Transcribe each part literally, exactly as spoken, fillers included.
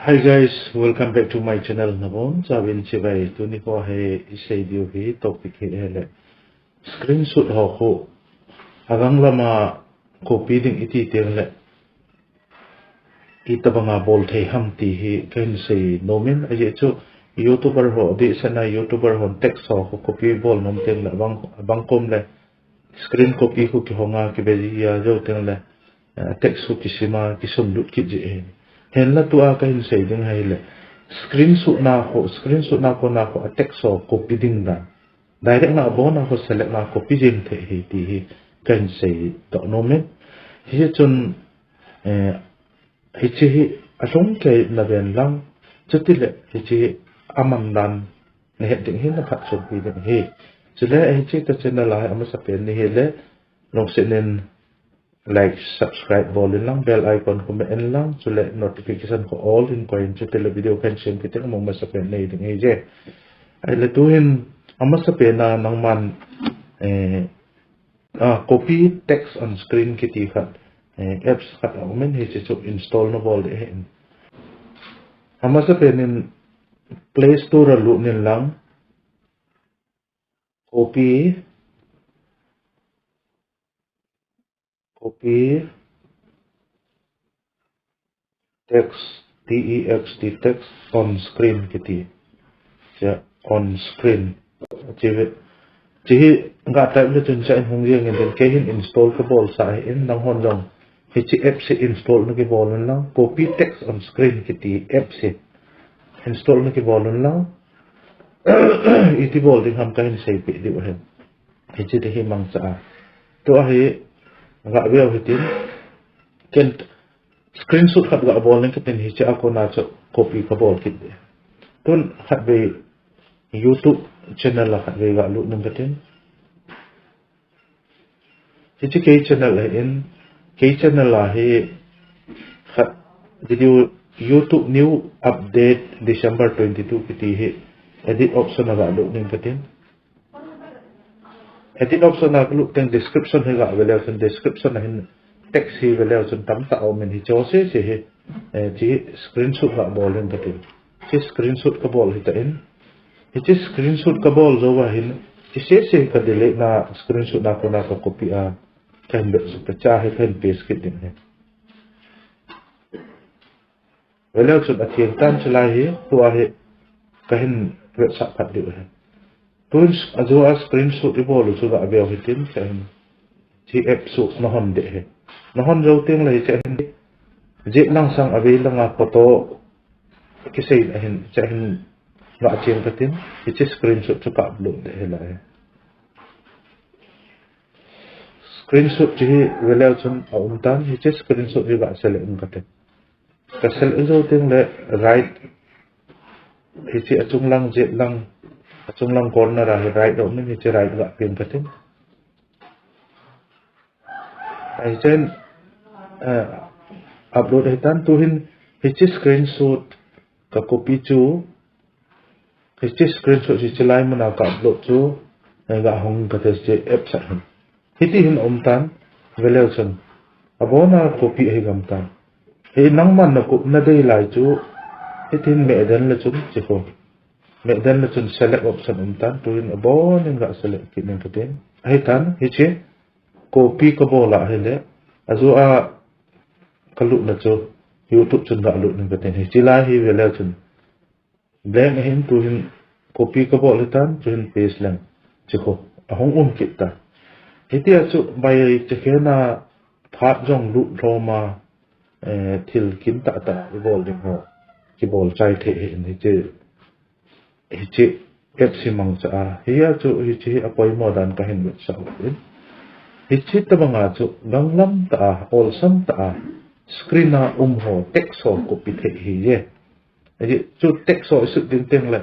Hi guys, welcome back to my channel. Nabonchauvin chibai. Tuni kho hi isei diu hi topic hi ahile screenshot ho kho agang lama copy ding iti teng le itobanga bol thei ham ti hi kahin sei nomin, ajeh chu YouTuber ho, adeh sehna YouTuber hon text ho kho copy bol nom teng le abang, abang kom le screen copy kho kihonga kibe ji a jou teng le, eh, text kho kisima kisunlut kit ji ahi. Hinla tua kahin sei ding ahile screenshot na kho, screenshot na kona kho a text ho copy ding dan, direct na abona kho select na copy jeng thei ahi ti hi kahin sei toh nomin. Hichun, eh, hiche hi alhung kei naven lang, chutile hiche hi aman dan nahet ding hi naphatchompi ding ahi. Chule hiche ka channel a hi amasapen in ahile, lungset in like, subscribe bol in lang, bell icon kho me en lang, chule notification kho all in koi in, chutile video kahin sem kit teng amasapen in nei ding ahije. Ahile tuhin amasapen a nangman, eh, ah, copy text on screen kiti khat, eh, apps khat aumin, hiche chu install nabol ding ahin. Amasapen in Play Store a lut in lang, copy, copy, text, T E X T, text on screen kiti. Hiche on screen. Hiche hi, hiche hi ga type le chun hiche a hung jeng in, kei hin install kabol sa ahin, nanghon jong hiche apps hi install nakibol un lang, copy text on screen kiti apps hi install nakibol un lang. Iti bol ding ham kahin seipeh diu ahin. Hiche ti hi mangcha a. Tua hi ga veu hitin, ken screenshot khat ga bol ning katin, hiche a kona chu copy kabol kit ding. Tun khatvei YouTube channel a khatvei ga lut ning katin. Hiche kei channel ahin, kei channel a hi khat video YouTube new update December twenty-two kiti hi edit option a ga lut ning katin. Edit option a kalut teng description hi ga ve leu chun, description a hin text hi ve leu chun tamtah aumin, hiche sese hi, eh, hiche screenshot ga bol in katin. Hiche screenshot kabol hita in. Hiche screenshot kabol jou a hin, hiche sese hi ka delete na screenshot na kona ka copy a, kahin vetsah ta, hiche a hi kahin paste kit ding ahi. Ve leu chun atheng tan, hiche lai hi, tua hi kahin vetsah phat diu ahi. Tun ajou a screenshot ibol u chu ga veu hitin, hiche a hin, hiche apps chu nahon ding ahi. Nahon jou teng le hiche a hin, jet lang sang avei langa photo kisei ahin, hiche a hin ga cheng katin, hiche screenshot chu ka upload ding ahi lai. Screenshot chu hi ve leu chun aum tan, hiche screenshot hi ga select in katin. Ka select jou teng le right, hiche achung lang jet lang, achung lang corner a hi right aumin, hiche right ga pen katin. Hichun, eh, upload ahitan, tuhin hiche screenshot ka copy chu, hiche screenshot hiche lai muna ka upload chu, eh, ga hong kate hiche apps a hin. Hiti hin aum tan, ve leu chun abona copy ahi gam tan. Hi nangman na copy nadei lai chu, hiti hin meh den le chun hiche kho. Meh den le chun select option um tan, tuhin abonin ga select kit ning katin. Ahitan, hiche copy kabol a ahile, ajou a kalutna chu YouTube chun ga lut ning katin. Hiche lai hi ve leu chun blank ahin, tuhin copy kabol hitan, tuhin paste leng, hiche kho ahung um kit ta. Hitia chu bai chekhen a phat jong lut lhom a, eh, thil kim tahtah ibol ding ho kibol chai thei ahin, hiche, hiche apps hi mangcha a. Hia chu hiche hi apoimo dan kahin vetsah u ahin. Hiche tobanga chu ganglam tah a, olsam tah a, screen a um ho text ho copy thei ahije. Hiche chu text ho isut ding teng le,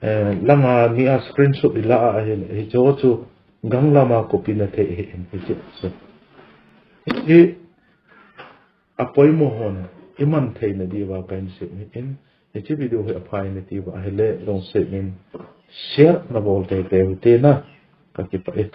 eh, langa nia screenshot ila a ahile, hiche ho chu ganglam a copy na thei ahin, hiche chu. Hiche apoimo hon iman theina diuva kahin sei in, hiche video hi aphai nati uva ahile, lungset in share nabol teitei uvin tina kakipah e.